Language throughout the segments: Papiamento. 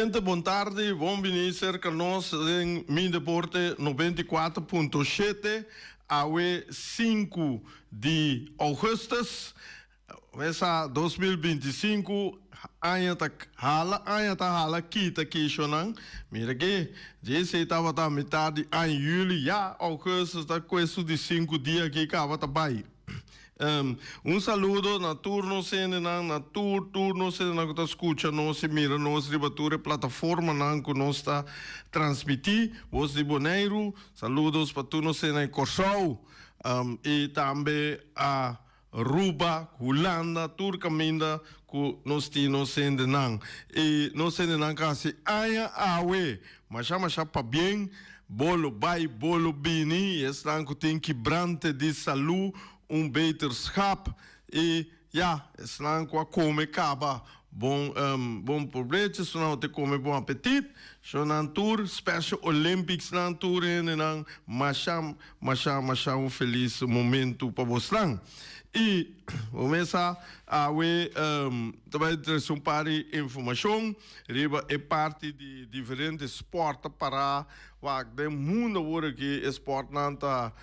Oyente bon tardi, bon bini serka nos den Mi Deporte 94.7 awe 5 di augustus mesa 2025. Aña ta hala, aña ta hala kita kishonan. Mira ki djei tabata mitad di aña juli ya augustus ta kuesto di 5 dia ki kaba ta bai. Un saludo na tur nos hendenan, na tur tur nos hendenan ku ta skucha nos i mira nos riba tur e plataformanan ku nos ta transmití Bos di Boneiru. Saludos pa tur nos hendenan di Kòrsou i tambe Aruba, Hulanda, tur kaminda ku nos tin nos hendenan. I nos hendenan ka hasi aña awe masha masha pabien, bo lo bai, bo lo bini, i esnan ku tin kibrante di salú, un beterschap, i ya, esnan ku a kome kaba, bon bon probecho, esnan ku te kome bon apetit, shownan tur, Special Olympics nan tur hendenan, masha masha masha un felis momento pa bosnan. I bo mesa awe ta bai trese un par di informashon riba e parti di diferente sport ta para wak den mundo awor aki e sportnan ta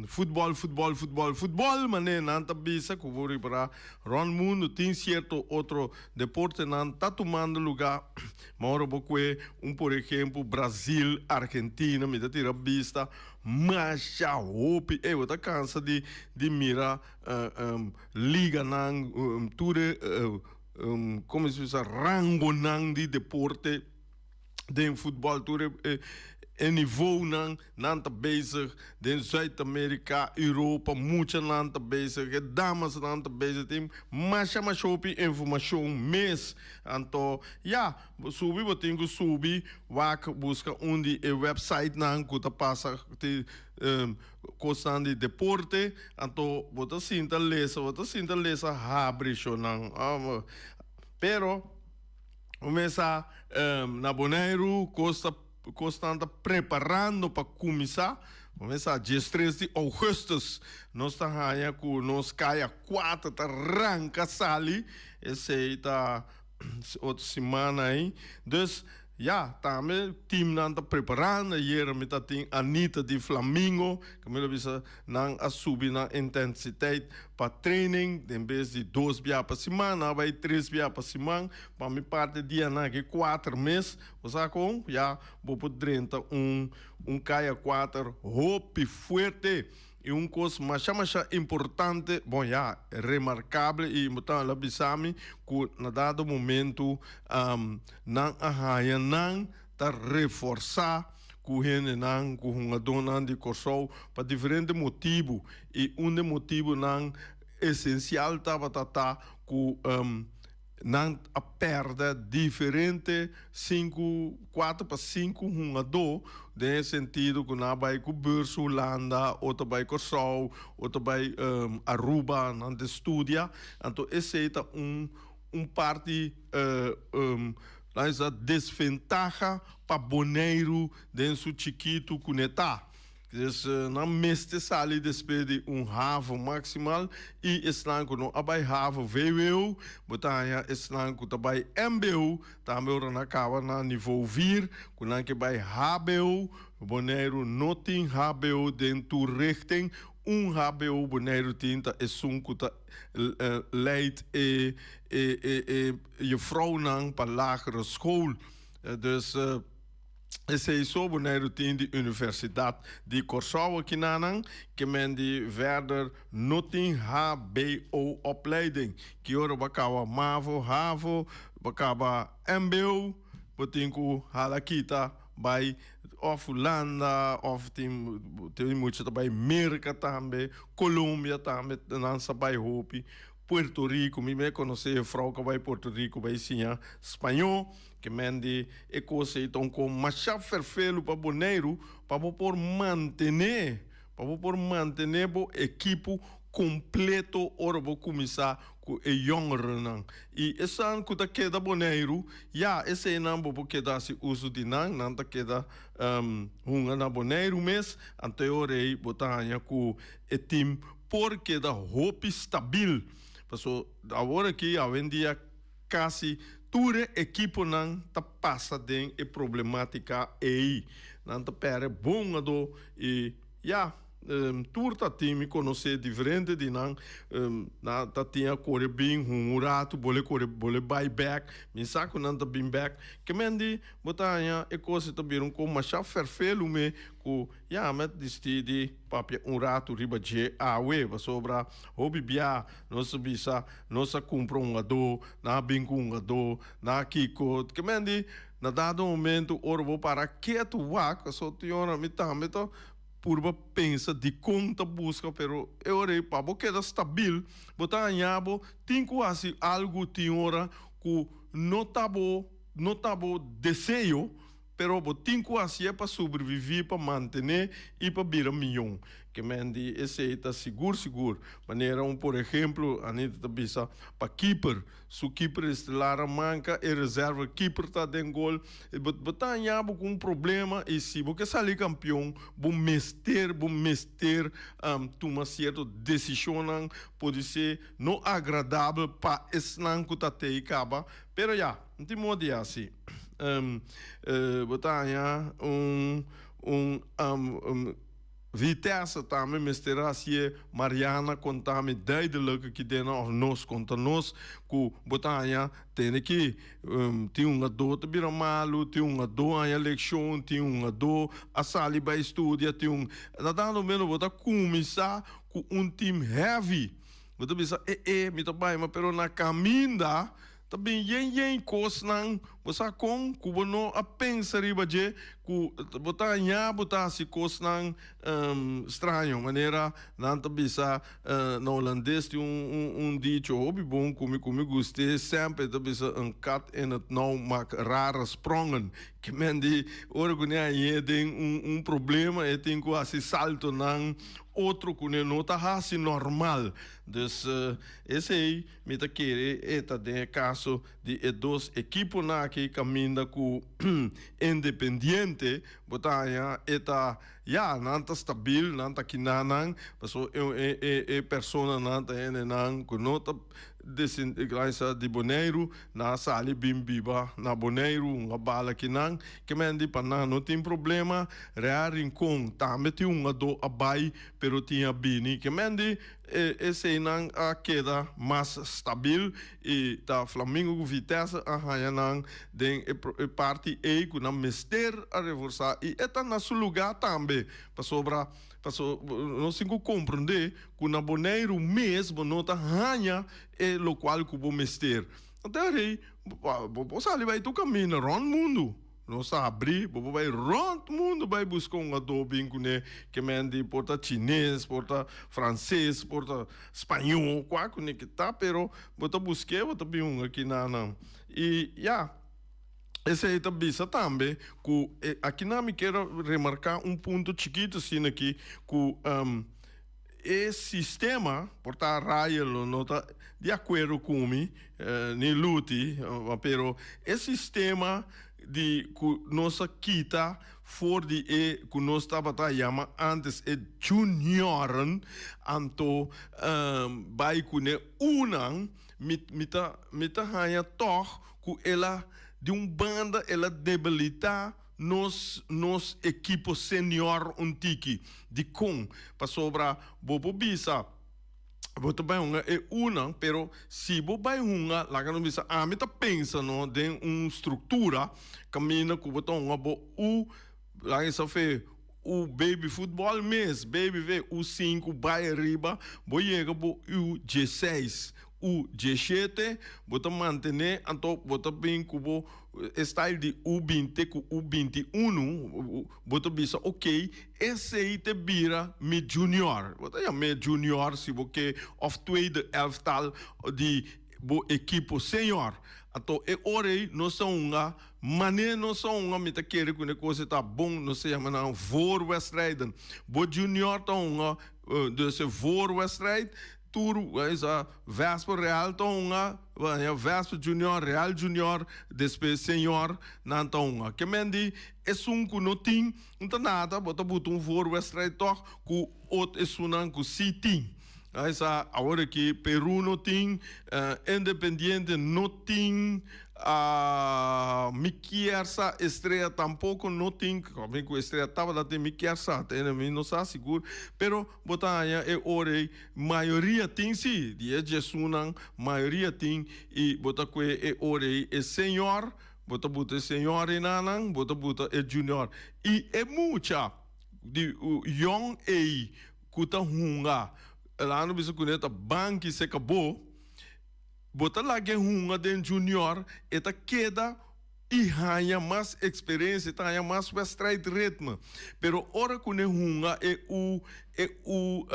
futbol futbol futbol futbol mane nan ta bisa ku bo ripara rond mundo tin sierto otro deportenan ta tumando luga ma ora bo kue un por ehempel Brasil Argentina mi ta tira bista masha hopi ey bo ta kansa di di mira liganan tur e como se bisa rangonan di deporte den futbol tur e e nivonan nan ta bezig den Zuid Amerika, Europa muchanan ta bezig e damasnan ta bezig tin masha masha hopi informashon mes anto ya bo subi bo tin ku subi wak buska un di e websitenan ku ta pasa ti Kosnan di deporte, anto bo ta sinta lesa, bo ta sinta lesa habri shownan. Pero, bo mesa na Boneiru kos ta kosnan ta preparando pa kuminsá. Bo mesa diestres di ougùstùs nos ta haña ku nos kaya kuater ta ranka sali. Esei ta otro siman ei. Dus. Ya, tambe teamnan ta preparando. Ayera mi ta tin Anita di Flamingo, kaminda a bisa nan a subi nan intensiteit pa training. Den bes di dos bia pa siman, nan a bai tres bia pa siman. Pa mi parti dianan aki kuater mes. Bo sa kon? Ya bo por drenta un un kaya kuater hopi fuerte. I un kos masha masha importante, bon ya, remarkable i bo ta la bisa mi ku na dado momento nan a haña nan ta reforsá ku hendenan, ku hungadónan di Kòrsou pa diferente motibu. I un di e motibunan esensial tabata ta ku Nan a pèrdè diferente sinku, kuater pa sinku hungadó den e sentido ku nan a bai ku beurs Hulanda, otro bai Kòrsou, otro bai Aruba, nan ta studia. Anto esei ta un un parti nan bisa desventaha pa Boneiru den su chikitu ku ne ta. Dus nan mester sali despues di un havo maximal y esnan cu no a bay havo vwo, bo ta haña esnan cu ta bay mbo, tambe ora nan caba na niveau vier cu nan ke bay hbo, Boneiru no tin hbo den tur richting, un hbo Boneiru tin ta esun cu ta leid e e juffrouwnan pa lagere school. Dus. Esei so Boneiru tin di Universidat di Kòrsou akinanan, ke men di verder no tin hbo opleiding. Ki ora bo a kaba mavo, havo, bo a kaba mbo, bo tin ku hala kita bai òf Hulanda òf tin tin mucha ta bai Merka tambe, Colombia tambe nan sa bai hopi, Puerto Rico, mi me konosé e frou ku a bai Puerto Rico bai siña spañó. Ke men di e kos ei ta un kon masha ferfelu pa Boneiru pa bo por mantené, pa bo por mantené bo ekipo kompleto ora bo kuminsá ku e yòngerennan. I esan ku ta keda Boneiru, ya, eseinan bo por keda hasi uso di nan, nan ta keda hunga na Boneiru mes, anto e ora ei bo ta haña ku e tim por keda hopi stabil. Paso awor aki, awendia kasi. Tur e ekiponan ta pasa den e problematica ei. Nan ta perde bon ado y ya, tur ta tin, mi conoce diferente di nan, nan ta tin a core bin hun un rato, bole core bole bay bek, mi sa cu nan ta bin bek. Ke men di bo ta haña e cos ta bira un cos masha ferfelu me cu ya mi a dicidi papia un rato riba dje awe, pasobra hopi bia nos a bisa nos a cumpra un ado, Nan a bin ku hungadó, nan a kiko. Ke men di, na dado momento ora bo para ketu wak, pasobra tin ora mi tambe ta purba pensa dikon ta buska, pero e ora ei pa bo keda stabil, bo ta haña bo tin ku hasi algu tin ora ku no ta bo no ta bo deseo, Pero bo tin cu hacié pa sobreviví, pa mantené y pa bira miyon. Ke men di esey ta sigur sigur. Manera un por ehemplo, Anita ta bisa pa keeper. Su keeper estelar a manca, e reserva keeper ta den gol. Bo bo ta haña bo cu un problema y si bo ke sali campeon, bo mester, bo mester tuma cierto decisionnan, podisé no agradabel pa esnan cu ta tey caba, pero ya. N tin moda di hasi. Bo ta haña un un Vitesse tambe mester hasié. Mariana konta mi duidelijk ki den òf nos konta nos ku bo ta haña tene ki tin un adó ta bira malu, tin un adó haña lekshon, tin un adó a sali bai studia, tin un na dado momento bo ta kuminsá ku un team heavy. Bo ta bisa e e mi ta bai ma pero na kaminda Ta bin yen yen kosnan, bo sa kon ku bo no a pensa riba dje, ku bo ta haña bo ta hasi kosnan straño. Manera nan ta bisa na holandes tin un un dicho hopi bon ku mi ku mi gust'é semper, e ta bisa een kat in het nauw maakt rare sprongen. Ke men di ora ku nan hañ'é den un un problema e tin ku hasi saltonan otro ku nan no ta hasi normal. Dus esei. Mi ta kere e ta den e kaso di e dos ekiponan aki kaminda ku Independiente bo ta haña e ta ya nan ta stabil nan ta kinanan paso e e e personanan ta hendenan ku no ta di Boneiru nan a sali bin biba na Boneiru un a bala kinan ke men di pa nan no tin problema Real Rincon tambe tin un ado a bai pero tin a bini ke men di E eseinan a keda mas stabil i ta Flamingo ku Vitesse a haña nan den e parti ei ku nan mester a reforsá i e ta na su lugá tambe pasobra paso nos tin ku komprondé ku na Boneiru mes bo no ta haña e lokual ku bo mester. Anto rei bo por sali bai tur kaminda rònt mundu. Nos ta habrí, bo por bai rònt mundu bai buska un adó bin kuné ke men di por ta chines, por ta franses, por ta spañó, kua kuné ke ta, pero bo ta busk'é, bo ta bin hunga kinanan. I ya, esei ta bisa tambe ku akinan mi kier a remarká un punto chikitu asina aki ku e sistema por ta Ryan lo no ta di akuerdo ku mi ni Luti pero e sistema di ku nos a kita for di e ku nos tabata yama antes e junioren anto bai kuné unan mi mi ta mi ta haña tòg ku el a di un banda el a debilitá nos nos ekipo senior un tiki. Dikon? Pasobra bo por bisa bo ta bai hunga e unan, pero si bo bai hunga, laga nos bisa, ami ta pensa no den un struktura kaminda ku bo ta hunga bo u, laga bisa fe u baby futbòl mes, baby fe u sinku bai ariba, bo yega bo u dieseis, u diesshete, bo ta mantené, anto bo ta bin ku bo E style di U binti ku U 21, bo ta bisa ok, esei te bira mi junior. Bo ta yam'é junior si bo ke òf tweede elftal di bo ekipo senior. Anto e ora ei nos ta hunga mané nos ta hunga, mi ta kere ku e kos ei ta bon, nos ta yama nan voorwedstrijden. Bo junior ta hunga dus e voorwedstrijd. Tur esa Vesper Real ta hunga, ya Vesper Junior, Real Junior, despues Senior nan ta hunga. Ke men di esun ku no tin, no ta nada, bo ta buta un voorwedstrijd tog ku ot esunnan ku si tin. Esa awor aki Peru no tin, Independiente no tin, mi kier sa Estrella tampoco no tin, mi cu Estrella tabata tin mi kier sa, mi no sa sigur, pero bo ta haña e ora ei mayoria tin si, di e djesunnan mayoria tin y bo ta cue e ora ei e señor, bo ta buta e señor enanan, bo ta buta e junior y e mucha di yong ei ku ta hunga, laga nos bisa kuné ta banki se kabó, bo ta laga e hunga den junior, e ta keda i haña mas eksperensia, e ta haña mas wedstrijdritme. Pero ora ku ne hunga e u e u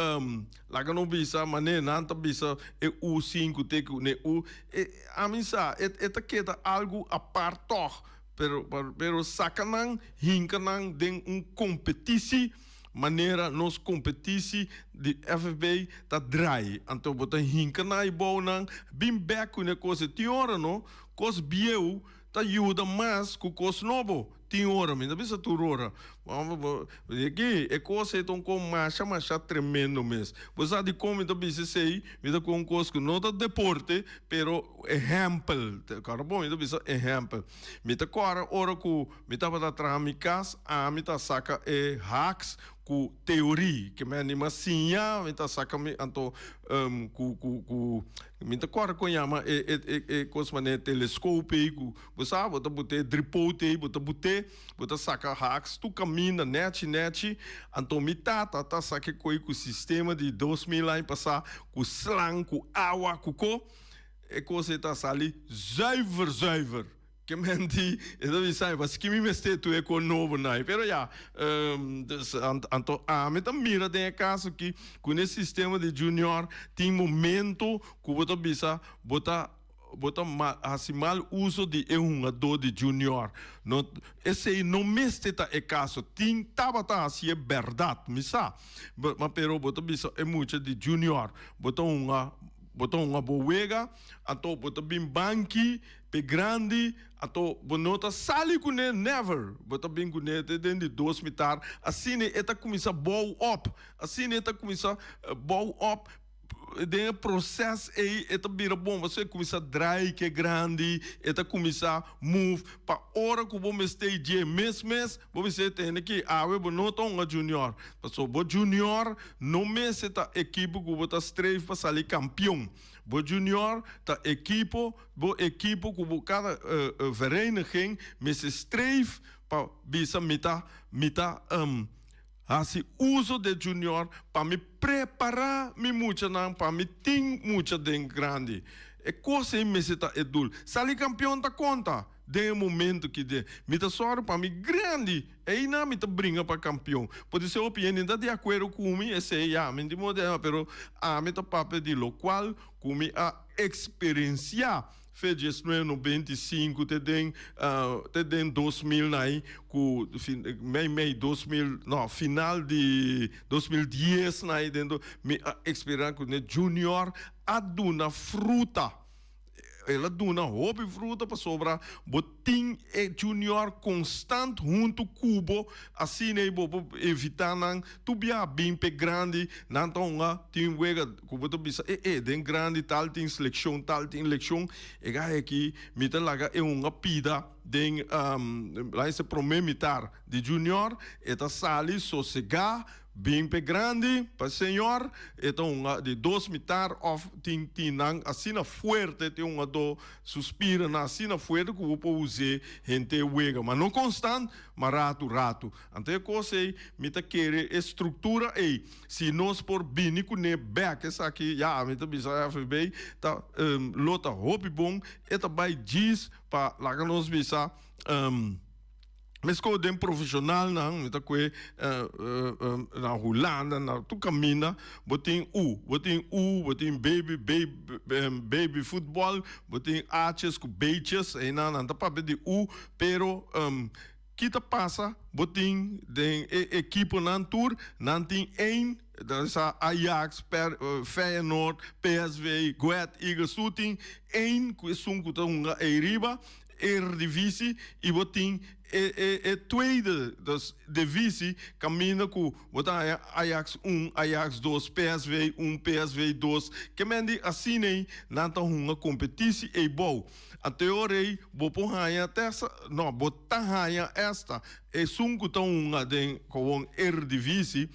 laga nos bisa manera nan ta bisa e u sinku te ku ne u, e ami sa e e ta keda algu apart tòg, pero pero saka nan hinka nan den un kompetisi. Manera nos kompetisi di FFB ta drai, anto bo ta hinka na e bounan, bin bek ku ne kos. E tin ora no, kos bieu ta yuda mas ku kos nobo. Tin ora, mi no bisa tur ora. Aki e kos ei ta un kos masha masha tremendo mes. Bo sa dikon mi ta bisa esei? Mi ta ku un kos ku no ta deporte, pero ehèmpel. Kòrda bon, mi ta bisa ehèmpel. Mi ta kòrda ora ku Mi tabata traha mi kas, ami ta saka e haks ku teorí, ke mi anima siña, mi ta saka mi anto ku ku ku mi ta kòrda kon yama e e e e kos manera teleskop ei ku bo sa bo ta bot'é dripote ei bo ta bot'é bo ta saka haks tur kaminda nèchi nèchi anto mi tata ta saka e koi ku sistema di 2000 aña pasá ku slang ku awa ku ko e kos ei ta sali zuiver zuiver. Ke men di, e ta bisa, paske mi mester tur e kos nobo nai. Pero ya, dus anto ami ta mira den e kaso aki ku n'e sistema di junior tin momento ku bo ta bisa bo ta bo ta hasi mal uso di e hungadó di junior. No, esei no mester ta e kaso. Tin tabata hasié bèrdat, mi sa. Ma pero bo ta bisa e mucha di junior bo ta hunga bo ta hunga bo wega, anto bo ta bin banki. P'e grandi, anto bo no ta sali kuné never. Bo ta bin kuné te den di dos mitar. Asina e ta kuminsá bou op. Asina e ta kuminsá bou op. Den e proses ei e ta bira bon pasobra e kuminsá drai k'e grandi, e ta kuminsá move. Pa ora ku bo mester dje mes mes, bo mester tende ki awe bo no ta hunga junior. Pasobra bo junior no mester ta ekipo ku bo ta streef pa sali kampion. Bo junior ta ekipo. Bo ekipo ku bo kada vereniging mester streef pa bisa mi ta mi ta hasi uso de junior pa mi prepara mi muchanan pa mi tin mucha den grandi. E kos ei mester ta e doel. Sali kampion ta konta den e momento ki den mi ta sòru pa mi grandi einan mi ta bringa pa kampion. Podise hopi hende no ta di akuerdo ku mi esei ya mi di modo pero ami ta papia di lokual ku mi a Experencia fe 1995 te den te den 2000 nai ku mei mei 2000 no final di 2010 nai den mi a experencia ku ne junior a duna fruta el a duna hopi fruta pasobra bo tin e junior constant hunto cu bo, asina ei bo por evita nan tur bia bin p'e grandi, nan ta hunga tin wega cu bo ta bisa e e den grandi tal tin seleccion tal tin leccion, e gaya aki mi ta laga e hunga pida den laga esei prome mitar di junior e ta sali sosega. Bin p'e grandi, pa Señor, e ta hunga di dos mitar of tin tin nan asina fuerte, tin hungadó suspira nan asina fuerte ku bo por us'é henter wega, ma no konstant, ma ratu ratu. Anto e kos ei, mi ta kere e struktura ei, si nos por bini kuné bèk, esaki ya mi ta bisa FFB ta lo ta hopi bon, e ta bai djis pa laga nos bisa. Mesco den profesionalnan, mi ta kue na Hulanda, na tur kaminda, bo tin U, bo tin U, bo tin baby, baby futbol, bo tin H's ku B'tjes, einan nan ta papia di U, pero ki ta pasa, bo tin den e ekiponan tur, nan tin ein, ta sa Ajax, Feyenoord, PSV, Go Ahead Eagles, tur tin ein ku esun ku ta hunga ei riba, Eredivisie y bo tin e e e tweede dus divisie kaminda ku bo ta haña Ajax un, Ajax dos, PSV un, PSV dos. Ke men di asina ei nan ta hunga kompetisi ei bou. Anto e ora ei bo por haña te esta, no, bo ta haña esta esun ku ta hunga den gewoon Eredivisie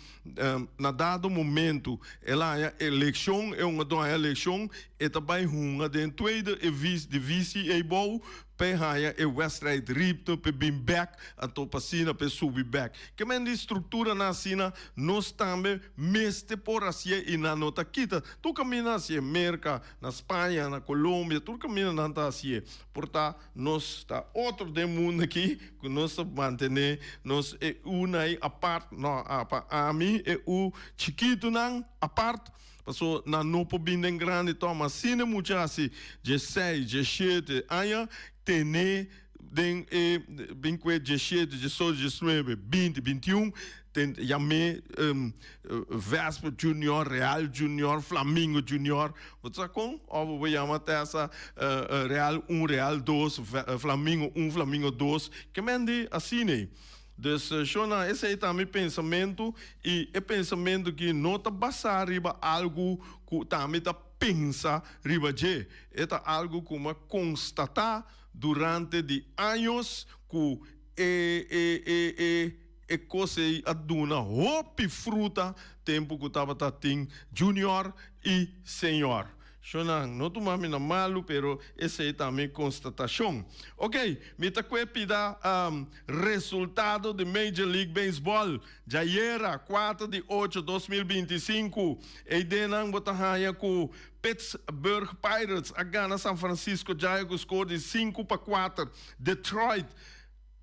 na dado momento el a haña elekshon, e hungadó a haña elekshon, e ta bai hunga den tweede divisie ei bou p'e haña e wedstrijd ritme p'e bin bek, anto pa asina p'e subi bek. Ke men di strukturanan asina nos tambe mester por hasié i nan no ta kita. Tur kaminda hasié, Merka, na Spaña, na Colombia, tur kaminda nan ta hasié. Por ta nos ta otro den mundo aki ku nos ta mantené nos e unan ei apart, no, pa ami e u chikitunan apart. Paso nan no por bin den grandi tò, ma asina e mucha hasi diesseis, diesshete aña, tene den e bin ku e diesshete, diesocho, diesnuebe, binti, bintiun, ten yam'é Vespa Junior, Real Junior, Flamingo Junior. Bo ta sa kon? Òf bo por yama te asa Real un, Real dos, Flamingo un, Flamingo dos. Ke men di asina ei. Dus, shona, esei ta mi pensamentu, i e pensamentu ki no ta basá riba algu ku tambe ta pensa riba dje. E ta algu ku mi a konstatá durante di años ku e e e e e kos ei a duna hopi fruta tempu ku tabata tin junior i senior. Shonnan, no tuma mi na malu, pero esei ta mi konstatashon. Ok, mi ta kue pida resultado di Major League Baseball djayera, kuater di ocho 2025. Eidenan bo ta haña ku Pittsburgh Pirates a gana San Francisco Giants ku skor di 5-4. Detroit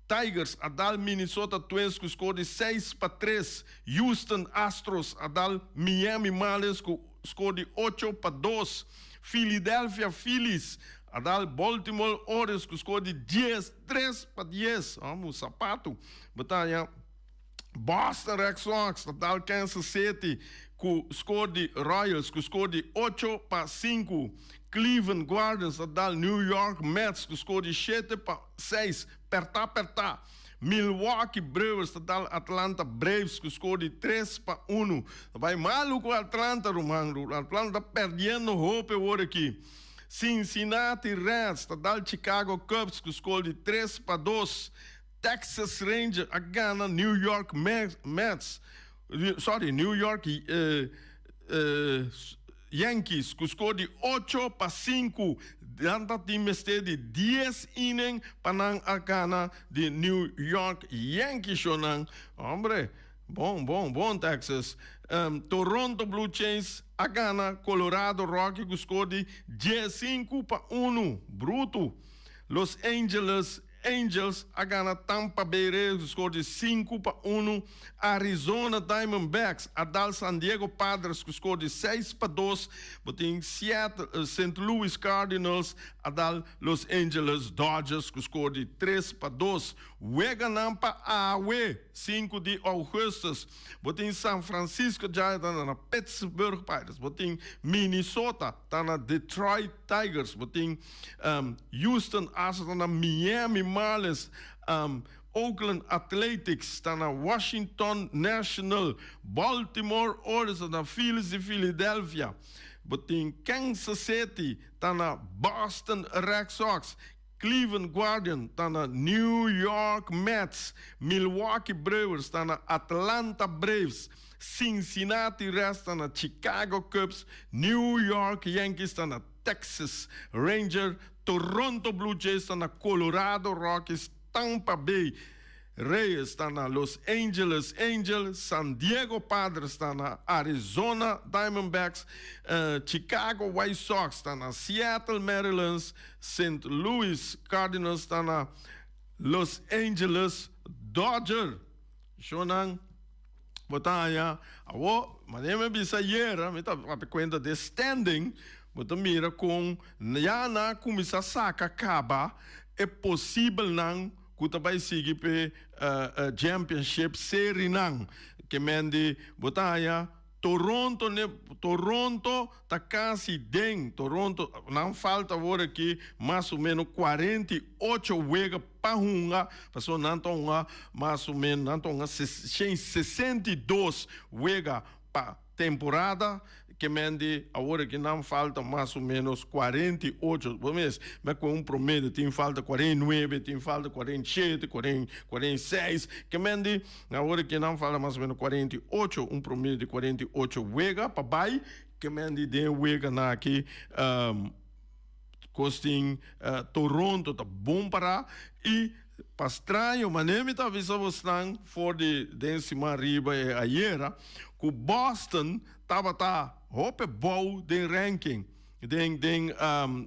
Tigers a dal Minnesota Twins ku skor di 6-3. Houston Astros a dal Miami Marlins ku skor di 8-2. Philadelphia Phillies a dal Baltimore Orioles ku skor di 13-10. Amo sapatu. Bo ta haña Boston Red Sox ta dal Kansas City ku skor di Royals ku skor di 8-5. Cleveland Guardians ta dal New York Mets ku skor di 7-6. Pertá pertá. Milwaukee Brewers ta dal Atlanta Braves ku skor di 3-1. Ta bai malu ku Atlanta ruman. Atlanta ta perdiendo hopi awor aki. Cincinnati Reds ta dal Chicago Cubs ku skor di 3-2. Texas Rangers a gana New York Mets, sorry, New York Yankees ku skor di 8-5. Nan ta tin mester di 10 inning pa nan a gana di New York Yankees shownan. Hombre, bon, bon, bon Texas. Toronto Blue Jays a gana Colorado Rockies ku skor di 15-1. Brutu. Los Angeles Angels a gana Tampa Bay Rays ku skor di 5-1. Arizona Diamondbacks a dal San Diego Padres ku skor di 6-2. Bo tin Seattle, Saint Louis Cardinals a dal Los Angeles Dodgers ku skor di 3-2. Weganan pa awe, 5 di ougùstùs. Bo tin San Francisco Giants ta na Pittsburgh Pirates. Bo tin Minnesota ta na Detroit Tigers. Bo tin Houston Astros ta na Miami Marlins, Oakland Athletics ta na Washington National, Baltimore Orioles ta na Phillies di Philadelphia, bo tin Kansas City ta na Boston Red Sox, Cleveland Guardian ta na New York Mets, Milwaukee Brewers ta na Atlanta Braves, Cincinnati Reds ta na Chicago Cubs, New York Yankees ta na Texas Ranger, Toronto Blue Jays ta na Colorado Rockies, Tampa Bay Rays ta na Los Angeles Angels, San Diego Padres ta na Arizona Diamondbacks, Chicago White Sox ta na Seattle Mariners, Saint Louis Cardinals ta na Los Angeles Dodgers. Shownan bo ta haña awor, manera mi a bisa ayera, mi ta papia kuenta di e standing, bo ta mira kon ya nan a kuminsá saka kaba e posibelnan ku ta bai sigui p'e championship serinan. Ke men di bo ta haña. Toronto ne Toronto ta kasi den Toronto nan falta awor aki mas o menos 48 wega pa hunga pasobra nan ta hunga mas o menos nan ta hunga 162 wega pa temporada ke men di awor aki nan falta mas o menos 48 bo mes me ku un promedio tin falta 49 tin falta 47 46 ke men di awor aki nan falta mas o menos 48 un promedio di 48 wega pa bai ke men di den weganan aki kos tin Toronto ta bon para i pa straño manera mi ta avisa bosnan for di den siman riba e ayera ku Boston tabata hopi bou den ranking den den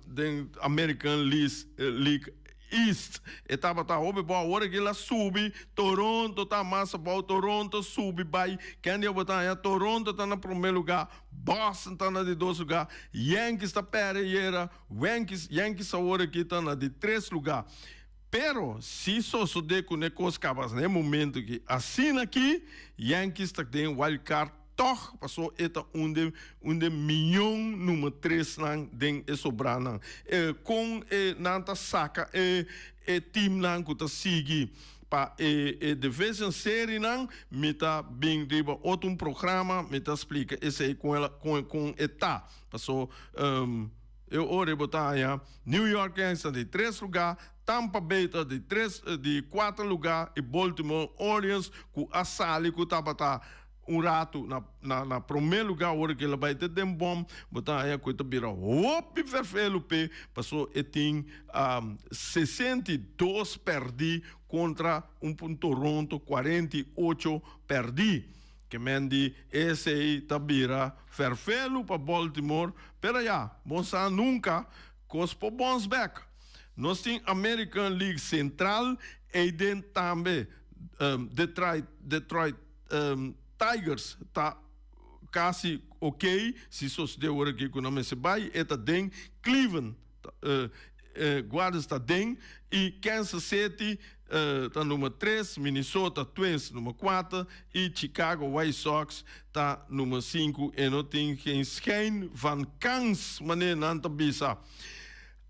den American League East e tabata hopi bou awor aki el a subi Toronto ta mas abou Toronto subi bai kende bo ta haña Toronto ta na prome luga Boston ta na di dos luga Yankees ta perde ayera Yankees Yankees awor aki ta na di tres luga pero si sosode ku ne kos kaba na e momento aki asina aki Yankees ta den wild card Tòg, pasó e ta un den un den miyon number tresnan den e sobranan. E kon e nan ta saka e e teamnan ku ta sigui pa e e division serienan, mi ta bin riba otro un programa, mi ta splika esei kon el kon kon e ta. Pasó e ora bo ta haña New York Yankees ta di tres lugá, Tampa Bay ta di tres di kuater lugá i Baltimore Orioles ku a sali ku tabata Un ratu na na na promé lugá ora ku el a bai te den bòm bo ta haña ku e ta bira hopi fèrfelu p'e paso e tin 62 pèrdí kontra un un Toronto 48 pèrdí. Ke men di esei ta bira fèrfelu pa Baltimore pero ya bo sa nunka kos por bòns bèk. Nos tin American League Central eiden tambe Detroit Detroit Tigers ta casi ok si sosode ora aki cu nan mester bay e ta den Cleveland Guardians ta den y Kansas City ta number tres Minnesota Twins number cuater y Chicago White Sox ta number cinco e no tin geen schijn van kans manera nan ta bisa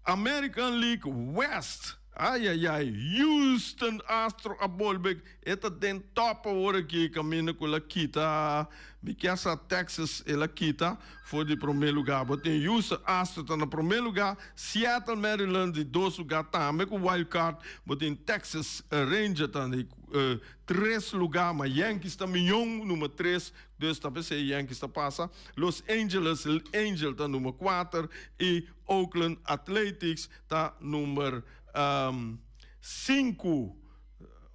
American League West Ayayay, Houston Astro a bolbe, e ta den top awor aki caminda cu el a kita, mi kier sa Texas el a kita for di prome lugar. Bo tin Houston Astro ta na prome lugar, Seattle Maryland di dos lugar tambe cu wild card, bo tin Texas Ranger ta di tres lugar, ma Yankees ta miyon number tres, dus ta pesey Yankees ta pasa, Los Angeles Angel ta number cuater y Oakland Athletics ta number 5.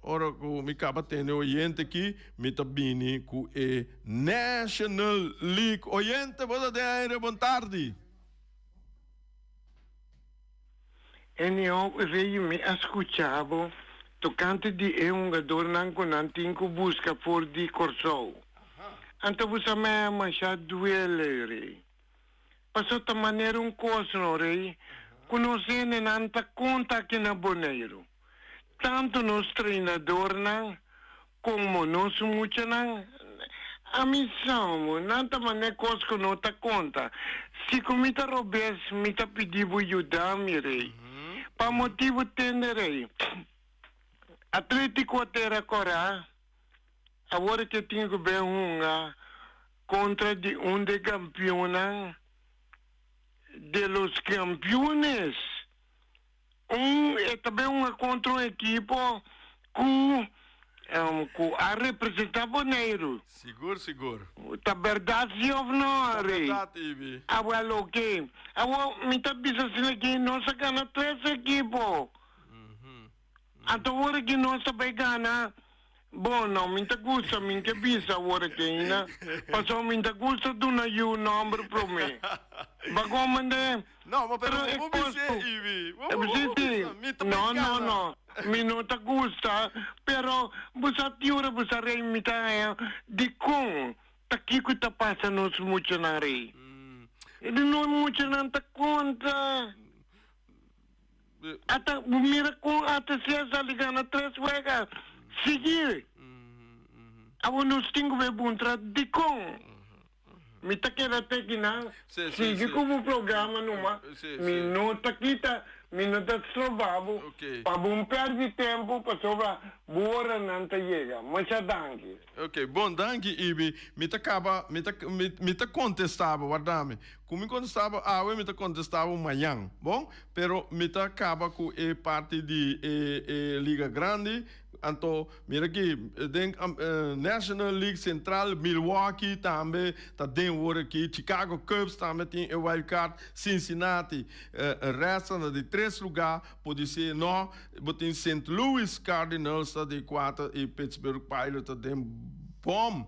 Ora ku mi kaba tende oyente aki, mi ta bini ku e National League. Oyente, bo ta den aire, bon tardi. Anyhow, Rey, mi a skucha bo tokante di e hungadornan ku nan tin ku buska for di Kòrsou. Anto bo sa mi a masha duele, Rey. Paso ta manera un kos no rey ku nos hendenan ta konta aki na Boneiru. Tantu nos treinadornan komo nos muchanan a mi samo nan ta manera kos ku no ta konta. Si ku mi ta robes mi ta pidi bo yuda mi rey. Pa motibu tende rey Atletico Tera Kora awor ke tin ku ben hunga Contra di un de campeonnan de los campeones. Un e ta bay hunga contra un ekipo cu cu a representa Boneiru. Sigur sigur. Ta berdad si of no, Ta Henry? berdad, Ibi. Awel oke. Awor mi ta bisa asina aki nos a gana tres ekipo. Anto ora ki nos ta bay gana, bo no, mi ta gusta, mi ke bisa ora ki ainda, pasobra mi ta gusta duna yu nomber prome. Bagon mande? No, ma pero e bo kos bis'é, ku Ibi. Bo bo Si, bo si. bisa, mi ta bay No, no, gana. no. Mi no ta gusta, pero bo sa ti ora bo sa rei mi ta haña dikon ta kiko ta pasa nos muchanan rei. Nos muchanan ta konta. Ata bo mira kon ata Cesar li gana tres wega sigui. Awor nos tin ku bay puntra dikon. Mi ta keda te kinan, sigui ku bo programa numa, mi no ta kita, mi no ta stroba bo pa bo un pèrdè tempu pasobra bo oranan ta yega. Masha danki. Ok, bon, danki Ibi. Mi ta kaba, mi ta, mi ta kontestá bo, warda mi. Ku mi kontestá bo awe, mi ta kontestá bo mañan, bon? Pero mi ta kaba ku e parti di e e Liga Grandi. Anto, mira aki, den National League Central, Milwaukee tambe ta den wor aki, Chicago Cubs tambe tin e wild card, Cincinnati Reds ta na di tres lugá, podisé no, bo tin Saint Louis Cardinals ta di kuater i Pittsburgh Pirates ta den bòm.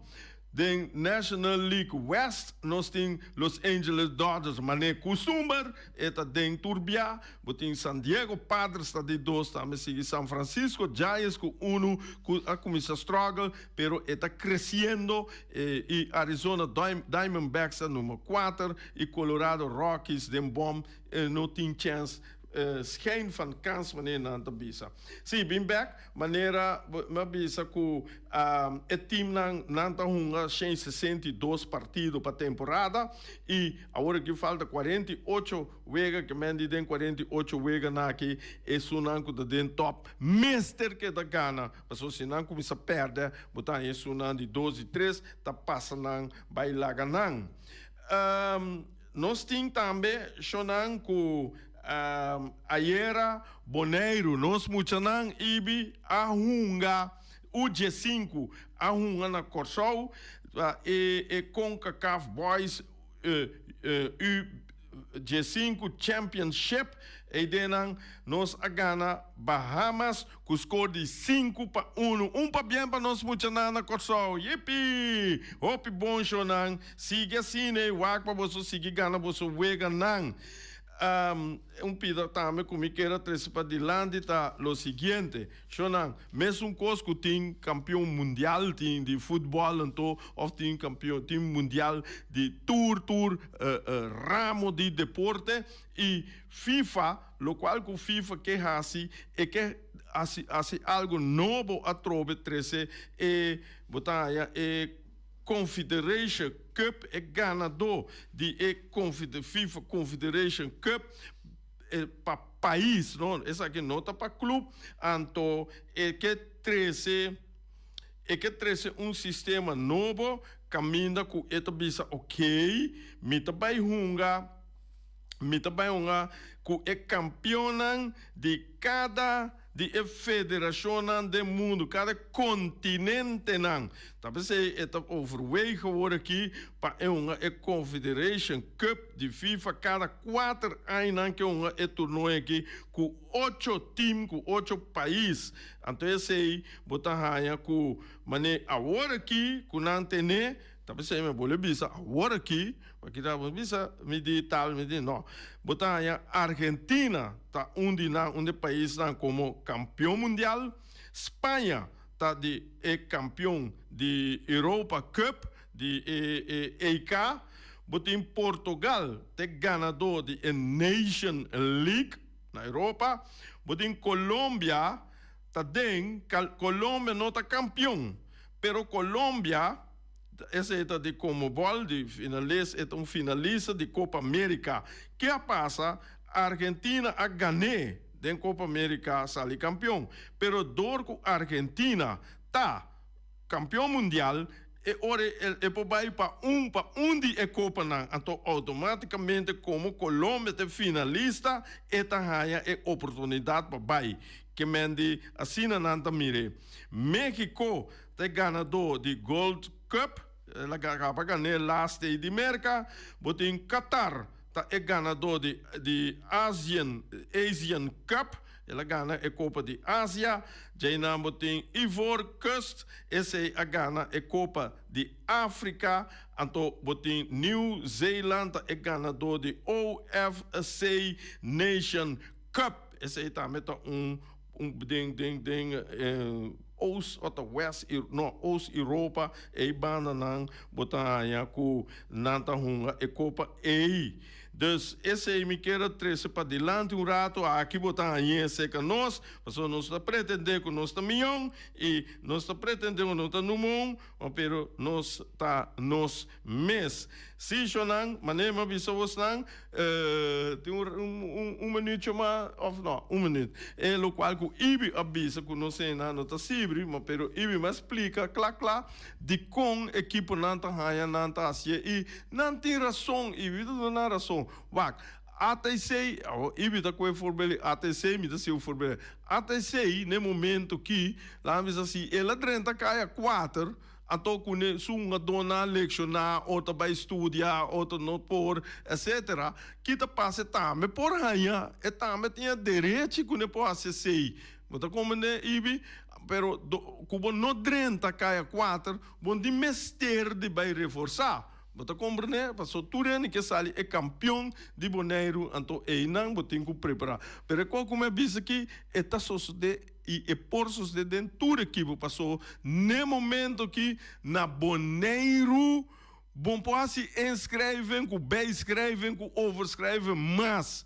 Den National League West nos tin Los Angeles Dodgers manera kustumber e ta den tur bia. Bo tin San Diego Padres ta di dos tambe sigui San Francisco Giants ku unu ku a kuminsá struggle pero e ta kresiendo i Arizona Diamondbacks ta number kuater i Colorado Rockies den bòm no tin chèns schijn van kans manera nan ta bisa. Si bin bek. Manera mi a bisa ku e teamnan nan ta hunga 162 partido pa temporada i awor aki falta 48 wega ke men di den 48 weganan aki esunnan ku ta den top mester keda gana pasobra si nan kuminsa pèrdè bo ta haña esunnan di dos di tres ta pasa nan bai laga nan. Nos tin tambe shownan ku ayera Boneiru, nos muchanan ibi a hunga U-diesinku a hunga na Kòrsou e e Concacaf Boys U-diesinku Championship. Eidenan nos a gana Bahamas ku skor di 5-1. Un pabien pa nos muchanan na Kòrsou. Yippee! Hopi bon shownan. Sigui asina ei wak pa boso sigui gana boso weganan. Un pida tambe ku mi kier a trese padilanti ta lo siguiente, Shownan, mesun kos ku tin kampion mundial tin di futbòl anto òf tin kampion tin mundial di tur tur ramo di deporte i FIFA lokual ku FIFA ke hasi e ke hasi hasi algu nobo atrobe trese e bo ta haña e Confederation Cup, e ganadó di e FIFA Confederation Cup pa pais, no, esaki no ta pa club, anto e ke trese e ke trese un sistema nobo kaminda ku e ta bisa ok, mi ta bai hunga, mi ta bai hunga ku e kampionnan di kada. Di e federashonnan den mundu, kada kontinentenan. Ta p'esei e ta overweeg awor aki pa e hunga e Confederation Cup di FIFA kada kuater añanan ke hunga e tornoe aki ku ocho team, ku ocho pais. Anto esei bo ta haña ku manera awor aki ku nan tene. Ta p'esei mi a bolbe bisa awor aki, pakico bo bisa mi di tal, mi di no. Bo ta haña Argentina ta un di nan, un di e paisnan komo kampion mundial. Spaña ta di e kampion di Europa Cup, di e EK. Bo tin Portugal ta e ganadó di e Nation League na Europa. Bo tin Colombia ta den, Colombia no ta kampion. Pero Colombia, esei ta di Conmebol, di finales, e ta un finalista di Copa America. Ke a pasa? Argentina a gané den Copa America sali campeon. Pero dor cu Argentina ta campeon mundial, e ora e por bai pa un pa un di e copanan. Anto automaticamente como Colombia ta e finalista, e ta haya e oportunidad pa bai. Ke men di asina nan ta mir'é. Mexico ta e ganadó di Gold Cup, el a kaba gan'é laste di Merka. Bo tin Qatar ta e ganadó di di Asian Asian Cup, el a gana e kopa di Asia. Djeinan bo tin Ivory Coast, esei a gana e kopa di Afrika. Anto bo tin New Zealand ta e ganadó di OFC Nation Cup. Esei tambe ta un un den den den Oost ota West no Oost Europa ei bandanan bo ta haña ku nan ta hunga e kopa ei. Dus esei mi kier a trese padilanti un rato, aki bo ta hañ'é serka nos, pasobra nos ta pretendé ku nos ta mion i nos ta pretendé ku nos ta number un, pero nos ta nos mes. Sí, shonnan, manera mi a bisa bosnan, tin un un minuutje mas of no, un minuut. E lokual ku Ibi a bisa ku nos einan no ta sibri, ma pero Ibi mi a splika kla kla dikon ekiponan ta haña nan ta hasié i nan tin rason, Ibi ta duna nan rason. Wak, ATC, awor Ibi ta ku e voorbeeld di ATC, mi ta sigui un voorbeeld. ATC na e momento ki, laga mi bisa si el a drenta kaya kuater, Anto ku ne su hungadónan lekshoná, otro bai studia, otro no por, etcetera. Ki ta pasa e tambe por haña, e tambe tin e derechi ku ne por hasi esei. Bo ta komprendé, Ibi? Pero do ku bo no drenta kaya kuater, bo no tin mester di bai reforsá. Bo ta komprendé? Pasobra tur hende ke sali e kampion di Boneiru, anto einan bo tin ku prepará. Pero e kos ku mi a bisa aki, e ta sosodé. I e por sosodé den tur ekipo, paso n'e momento aki na Boneiru bon por hasi inschrijving ku bijschrijving ku overschrijving mas.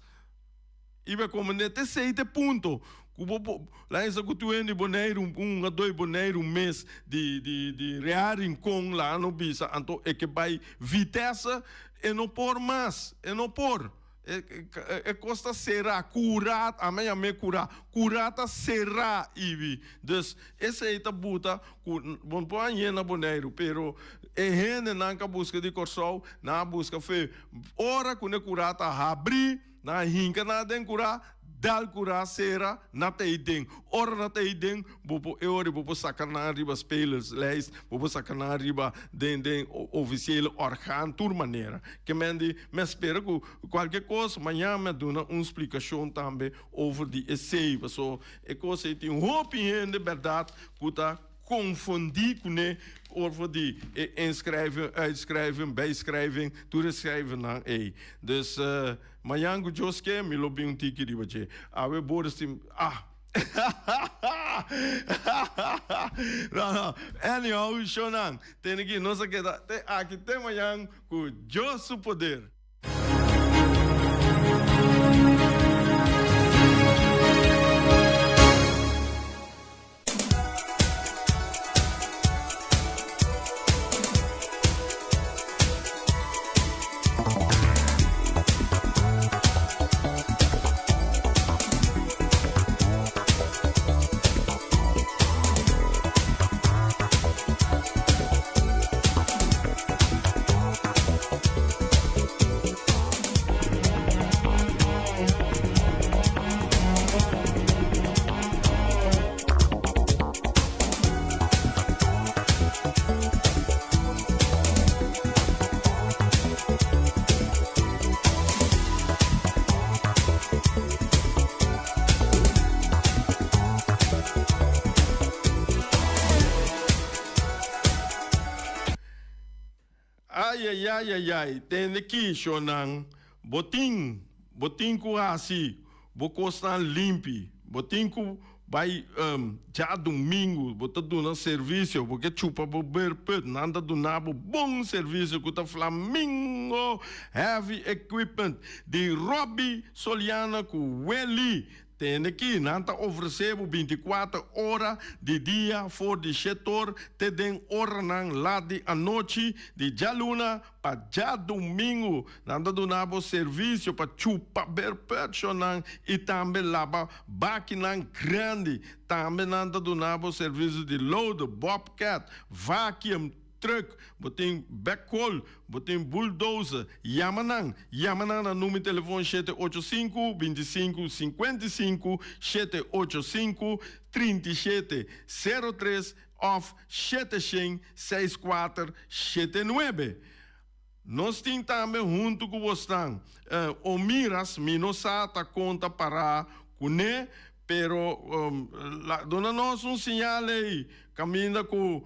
I bo a komprendé te esei ta e punto ku bo por laga hesa ku tur hende di Boneiru un hungadó di Boneiru mes di di di Real Rincon laga no bisa anto e ke bai Vitesse e no por mas e no por. E kos ta será, kurá, ami a yam'é kurá. Kurá ta será, Ibi. Dus, esei ta buta ku bo no por hañ'é na Boneiru, pero e hendenan ku a buska di Kòrsou, nan a buska fe. Ora ku e kurá ta habrí, nan a hinka nan den kurá, dal kurá sera, nan ta ei den. Ora nan ta ei den, bo por e ora bo por saka nan riba spelerslijst, bo por saka nan riba den den ofisiele orgaan, tur manera. Ke men di, Mi a spera ku kualke kos, mañan mi a duna un splikashon tambe over di esei, paso e kos ei tin hopi hende bèrdat ku ta konfundí kuné over di e inschrijving, uitschrijving, bijschrijving, tur e schrijvennan ei. Dus mañan ku Dios ke mi lo bin un tiki riba dje. Awe Boris tin, ah! No, no. Anyhow, shownan, tene ki nos a keda te aki te mañan ku Dios su poder. Ayayayayay, tende ki, shonnan, bo tin, bo tin ku hasi bo kosnan limpi, bo tin ku bai djadumingu, bo ta duna servisio, bo ke chupa bo beurput, nan ta duna bo bon servisio ku ta Flamingo Heavy Equipment di Robby Soliana ku Welly. Tende ki nan ta ofresé bo bintikuater ora di dia for di shetor te den oranan lat di anochi di djaluna pa djadumingu. Nan ta duna bo servisio pa chupa berpèrshonan i tambe laba bakinan grandi. Tambe nan ta duna bo servisio di loader, bobcat, vacuum, Truck, bo tin backhoe, bo tin bulldozer, yama nan, yama nan na numero telefon 785 25 55 785 37 03 of 700 64 79. Nos tin tambe huntu ku bosnan Omiras, mi no sa ta kon ta pará kuné, pero la duna nos un siñal ei kaminda ku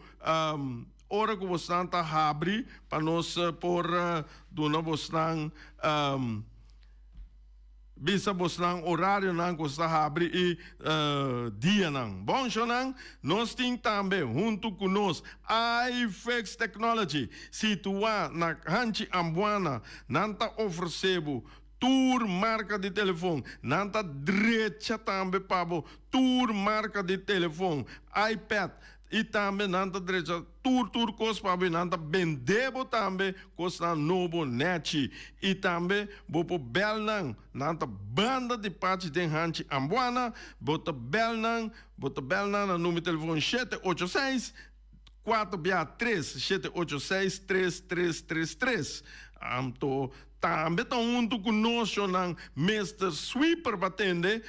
ora ku bosnan ta habri pa nos por duna bosnan. bisa bosnan orarionan ku ta habri i dianan. Bon shownan, nos tin tambe huntu ku nos iFix Technology, situá na Hanchi Ambuana. Nan ta ofresé bo tur marka di telefon. Nan ta drecha tambe pa bo tur marka di telefon, iPad i tambe nan ta drecha tur tur kos pa bo i nan ta bende bo tambe kosnan nobo nèchi. I tambe bo por bèl nan, nan ta banda di pachi den Hanchi Ambuana, bo ta bèl nan, bo ta bèl nan na number di telefon 786 4 bia 3 786 3333. Anto tambe ta huntu ku nos shonnan Mister Sweeper pa tende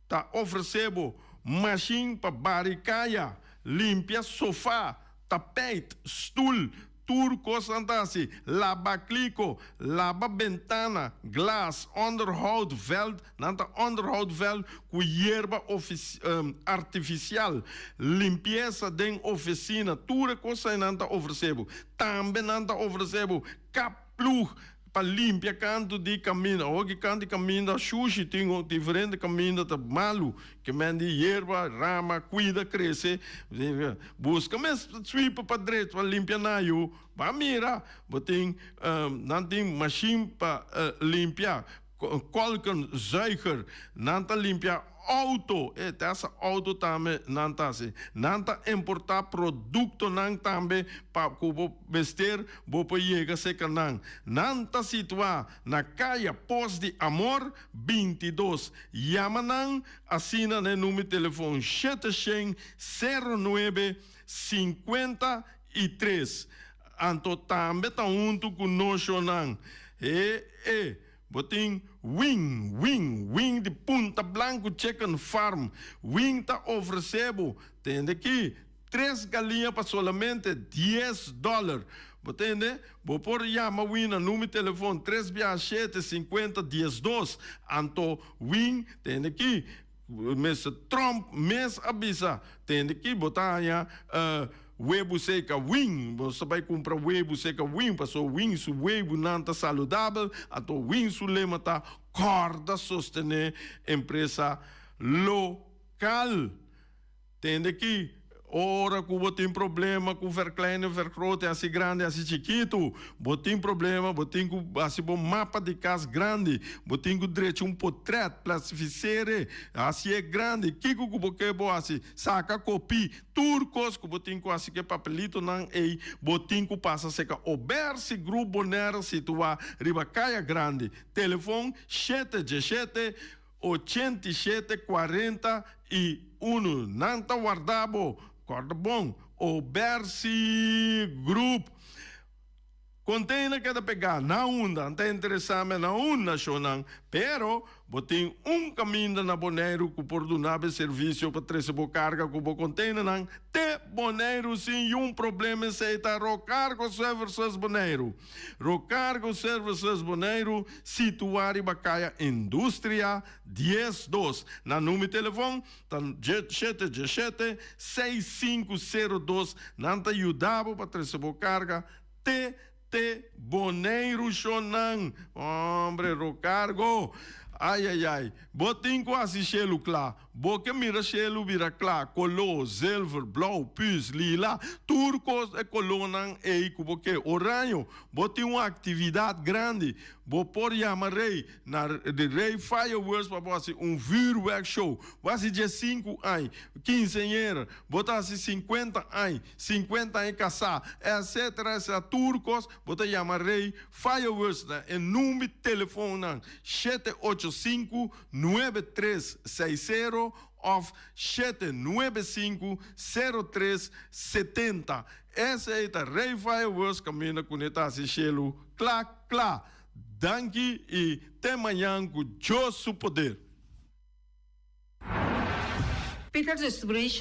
ta ofresé bo mashin pa bari kaya, limpia sofá, tapijt, stul, tur kosnan ta hasi, laba kliko, laba bentana, glas, onderhoud veld, nan ta onderhoud veld ku yerba artifisial, limpiesa den ofisina, tur e kosnan nan ta ofresé bo. Tambe nan ta ofresé bo kap ploeg pa limpia kantu di kaminda. Awor ki kantu di kaminda shushi tin diferente kaminda ta malu ke men di yerba, rama, kuida krese. Buska mes sweeper pa drecha pa limpia nan yu. Ba mira bo tin nan tin mashin pa limpia kolkenzuiger, nan ta limpia auto, e te hasta auto tambe nan ta hasi. Nan ta importa productonan tambe pa cu bo mester bo por yega cerca nan. Nan ta situa na Caya Pos di Amor 22. Yama nan asina na e numero di telefon 700 09 53. Anto tambe ta hunto cu nocionan. E e. Bo tin Wing, Wing, Wing di Punta Blanco Chicken Farm. Wing ta ofrece bo, tende aki, tres galiña pa solamente dies dollar. Bo tende? Bo por yama Wing na numero di telefon tres bia shete sinkuenta diesdos. Anto Wing, tende aki, Mister Trump mes a bisa, tende ki bo ta haña webu seka win, bo sa bai kumpra webu seka win paso win su webunan ta saludabel, anto win su lema ta kòrda sostené empresa lokal. Tende ki ora ku bo tin problema ku verkleine, vergrote, hasi grandi, hasi chikitu, bo tin problema, bo tin ku hasi bo mapa di kas grandi, bo tin ku drecha un potret, plastifisere, hasié grandi, kiko ku bo ke bo hasi, saka kopi, tur kos ku bo tin ku hasi ku e papelitonan ei, bo tin ku pasa seka Obersi Groep Bonaire situá riba Kaya Grandi, telefon shete djeshete. 87 41 Nan ta warda bo. Kòrda bon, Obersi Group. Container keda pegá na unda? Nan ta interesá me na un nashonnan, pero bo tin un kaminda na Boneiru ku por duna bo e servisio pa trese bo karga ku bo containernan te Boneiru sin yun problema. Esei ta Rocargo Services Boneiru. Rocargo Services Boneiru, situá riba Kaya Industria 12. Nan number di telefòn ta shete djeshete, seis sinku sero dos. Nan ta yuda bo pa trese bo karga te te Boneiru shonnan. Hombre, Rocargo! Ai ai ai, bo tin ku hasi shelu kla. Bo ke mira shelu bira kla, koló, zilver, blou, pus, lila, tur kos e kolónan ei ku bo ke. Oraño, bo tin un aktividat grandi, bo por yama Rey na di Rey Fireworks pa bo hasi un vuurwerkshow. Bo hasi diesinku añ, kinseñera, bo ta hasi sinkuenta añ, sinkuenta añ kasá, etsetera, etsetera, tur kos bo ta yama Rey Fireworks na e number di telefonnan 785 9360 of 795 0370. Esei ta Rey Fireworks kaminda ku ne ta hasi shelu kla kla. Danki i te mañan ku Dios su poder. Peter Distribution.